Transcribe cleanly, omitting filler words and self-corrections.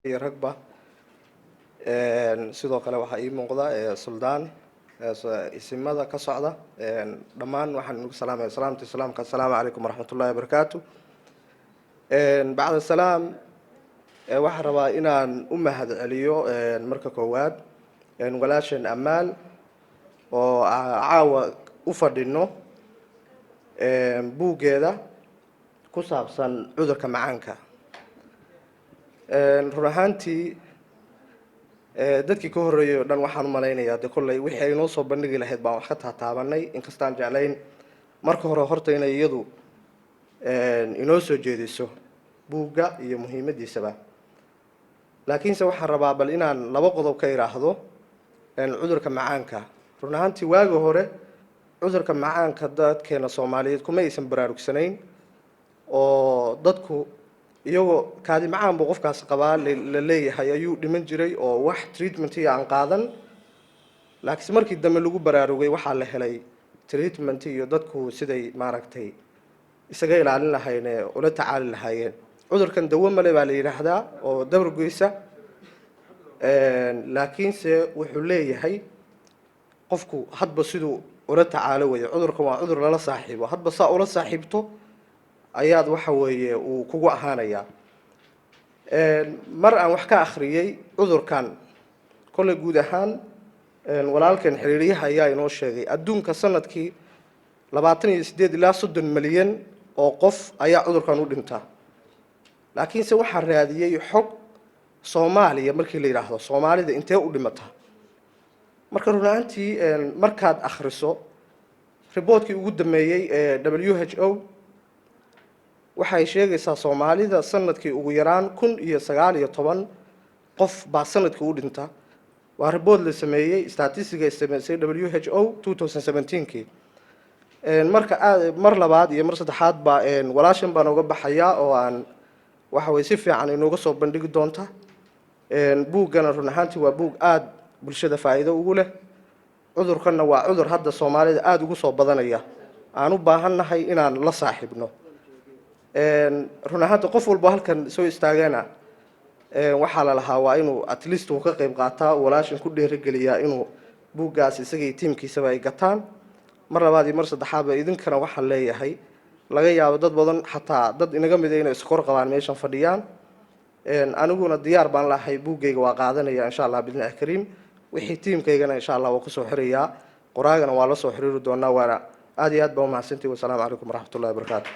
Iyo ragba sidoo kale waxaa ii muuqda suldaan isimada ka socda. Dhammaan waxaan inugu salaamaya salaamta islaamka: assalaamu calaykum waraxmatullahi wabarakaatu. Bacda salaam, waxaan rabaa inaan u mahad celiyo marka koowaad walaasheen Amaal oo caawa u fadhino buuggeeda ku saabsan cudurka macaanka. Run ahaantii, dadkii ka horreeyay o dhan waxaan u malaynayaa de kolley wixii ay noo soo bandhigi lahayd baan wax ka taataabanay, inkastaan jeclayn marka hore horta inay iyadu inoo soo jeediso buugga iyo muhiimaddiisaba. Laakiinse waxaan rabaa bal inaan laba qodob ka idhaahdo cudurka macaanka. Run ahaantii, waagi hore cudurka macaanka dadkeena Soomaaliyeed kuma aysan baraarugsanayn, oo dadku iyagoo kaadi macaan buu qofkaas qabaa la leeyahay ayuu dhiman jiray oo wax treatment iyo aan qaadan. Laakiinse markii dambe lagu baraarugay, waxaa la helay treatment iyo dadku siday maaragtay isaga ilaalin lahayn ee ula tacaali lahaayeen. Cudurkan dawo male baa la yidhaahdaa oo dabargoysa, laakiinse wuxuu leeyahay qofku hadba siduu ula tacaalo weeye. Cudurkan waa cudur lala saaxiibo, hadba saa ula saaxiibto ayaad waxa weeye uu kugu ahaanayaa. Mar aan wax ka akhriyey cudurkan, kolley guud ahaan walaalkan xiriiryaha ayaa inoo sheegay adduunka sanadkii 28 ilaa 30 milyan oo qof ayaa cudurkan u dhinta. Laakiinse waxaan raadiyey xog Soomaaliya markii la yidhaahdo, Soomaalida intee u dhimata. Marka run ahaantii, markaad akhriso reportkii ugu dambeeyey ee WHO, waxay sheegaysaa Soomaalida sanadkii ugu yaraan 1019 qof baa sanadkii u dhinta. Waa report la sameeyey, statistiga ay sameysay WHO 2017kii. Marka aad mar labaad iyo mar saddexaad baa walaashan baan uga baxayaa oo aan waxa weye si fiican inooga soo bandhigi doonta buuggana. Run ahaantii waa buug aada bulshada faa'iido ugu leh. Cudurkanna waa cudur hadda Soomaalida aada ugu soo badanaya, aan u baahannahay inaan la saaxiibno. Run ahaantii, qof walbo halkan soo istaagana waxaa la lahaa waa inuu at least uu ka qayb qaataa, walaashan ku dhiirigeliyaa inuu buuggaas isagii tiimkiisaba ay gataan. Mar labaad iyo mar saddexaadba idinkana waxaan leeyahay, laga yaabo dad badan, xataa dad inaga mida, inay iskor qabaan meeshan fadhiyaan. Aniguna diyaar baan lahay, buuggayga waa qaadanaya insha Allah biidnillahi kariim. Wixii tiimkaygana insha Allah waa kusoo xirayaa, qoraagana waa la soo xiriiri doonaa. Waana aada iyo aad baa umahadsantihi. Wasalaamu calaykum waraxmatullahi wabarakaatu.